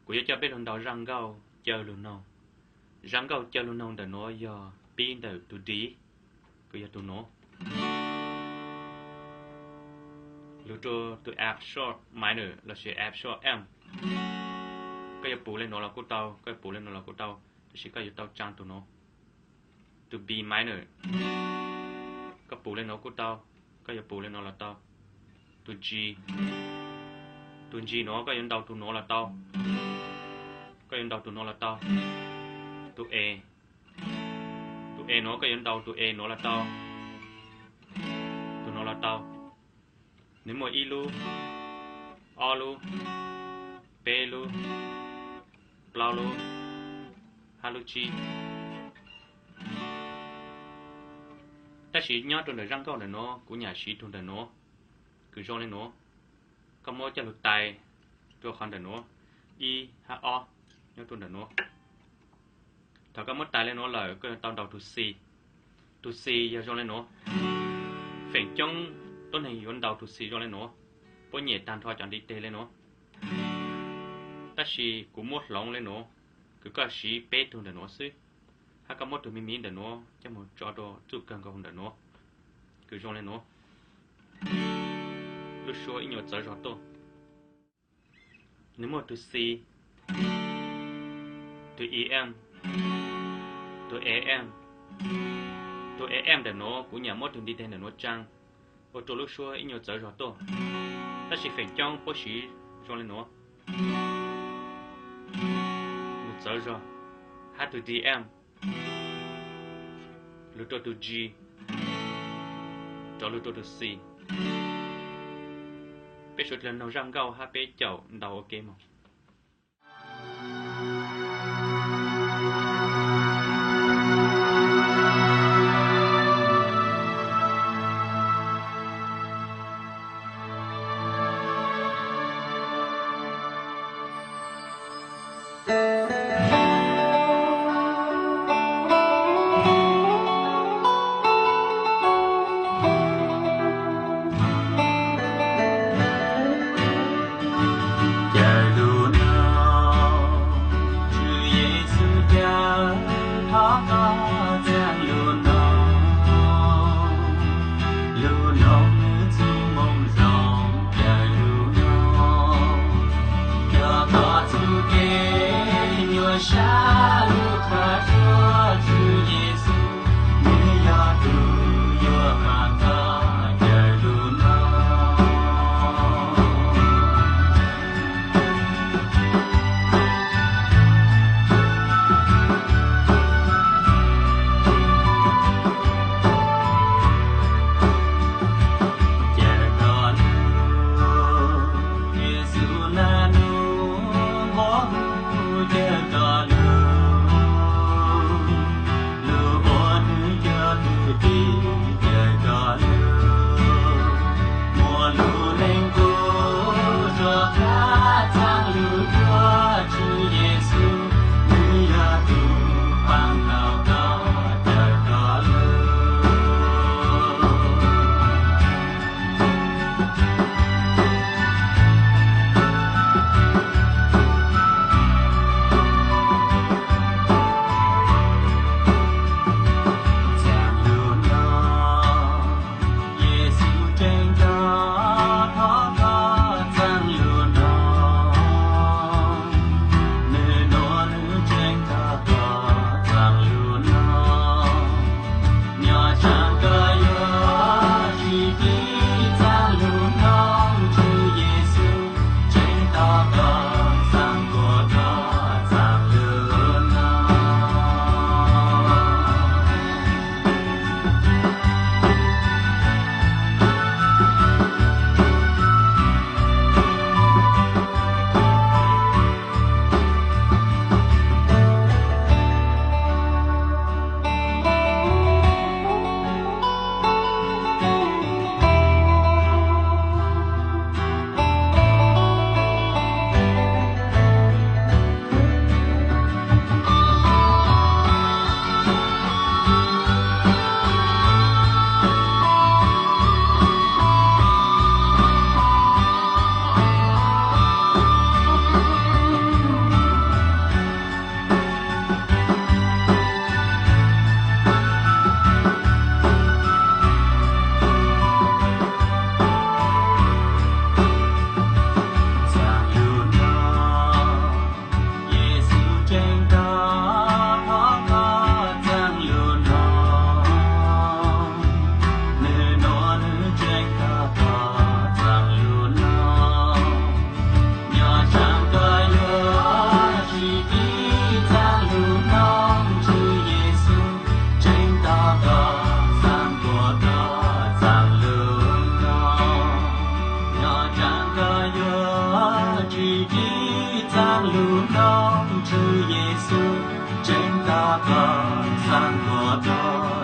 Kuv yuav coj peb los ntaus zaj nkauj caw lug noog. Zaj nkauj caw lug noog ntawm nuav yog pib ntawm tus D, kws yog tus nuav, lug rua tus F sharp minor lossis F sharp M. Koj yuav pum le nuav los kuj tau, koj yuav pum le nuav los kuj tau, tab sis koj yuav tau tsaa tus nuav. Tus B minor, koj pum le nuav kuj tau, koj yuav pum le nuav los tau. Tus G, tus G nuav koj yuav ntaus tus nuav los tau, koj yuav ntaus tus nuav los tau. Tus E, tus E nuav koj yuav ntaus tus E nuav los tau, tus nuav los tau. Nwg muaj ib lub, ob lub, peb lub, plaub lub, hab lub tsib. Tab sis nyob rua ntawm zaj nkauj ntawm nuav kuv nyam siv tug ntawm nuav, kws zoo le nuav. Koj muab coj lug tais rua qhov ntawm nuav, ib hab ob, nyob rua ntawm nuav. Thaum koj muab tais le nuav lawm koj yuav tau ntaus tus C. Tus C yog zoo le nuav. Feem coob tuab neeg yuav ntaus tus C zoo le nuav, puab nyem tag nrho cov ntiv teg le nuav. Tab sis kuv muab hloov le nuav, kws koj siv peb tug ntawm nuav xwb, hab koj muab tug me miv ntawm nuav coj moog tso rua txuj kawg nkaus ntawm nuav, kws zoo le nuav. Lub suab ib nyuas txawv zog tuaj. Nwg muaj tus C, tus E M, tus A M. Tus A M ntawm nuav kuv nyam muab tug ntiv teg ntawm nuav tsaa, ua rua lub suab ib nyuas txawv zog tuaj. Tab sis feem coob puab siv zoo le nuav, nwg txawv zog, hab tus D M lug rua tus G, rov lug rua tus C. Peb suav dlawg noog zaj nkauj hab peb caum ntaus ua ke moog. Caw lug noog, Tswv Yexus caw, thov koj txhaj lug noog, lug noog nwg txuj moo zoo. Caw lug noog, kho koj txuj kev Ncob Tswv Yexus tseeb tab tom xav tuag rau